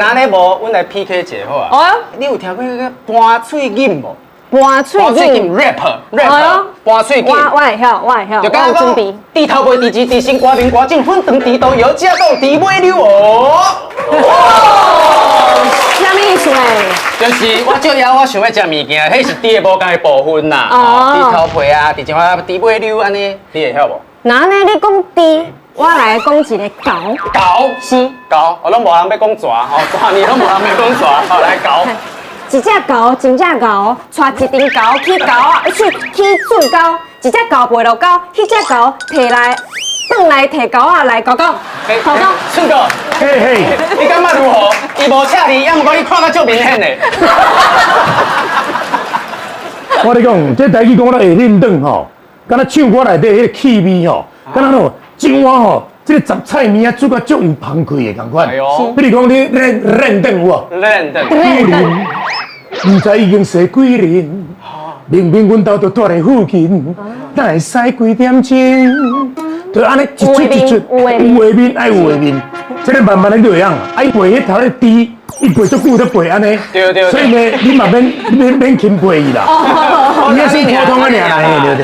若按呢無，阮來 PK 一下好啊。哦。你有聽過彼個盤喙錦無？盤喙盤喙錦錦， rap 哎 rap 呦盤喙錦。我會曉，我會曉，就我有準備。豬頭皮、豬舌、豬身、歌面、歌頸、粉腸、豬肚、藥食肚、豬尾溜哦。啥物意思呢？就是我足枵，我想欲食物件，彼是豬的無仝的部分啦。豬頭皮啊，豬前啊，豬尾溜按呢，你會曉無？若按呢你講豬，我來講一个猴。猴。是。猴，我攏無人欲講蛇吼，大年攏無人欲講蛇，好來猴。一隻猴，真正猴，帶一陣猴去猴啊，去水溝，一隻猴跋落溝，彼隻猴提來，轉來提猴仔來猴猴，猴猴。順哥，嘿嘿，你感覺如何？伊無請你，猶毋過你看甲足明顯的。我咧講，這台語講到會認頓吼，敢若唱歌內底彼个氣味吼，敢若喏，一碗吼，這个雜菜麵仔煮甲足有香氣的仝款。哎喲比如講你認認頓有無？認頓。幾年，毋知已經踅幾年，明明阮兜就蹛佇附近，哪會使幾點鐘？就按呢一出一出，有畫面有畫面愛有畫面，這个慢慢的就會曉。啊，伊背彼頭咧豬，伊背足久都背按呢，對對對所以呢，你嘛免免免輕背伊啦。伊也是普通的爾啦，嘿對對。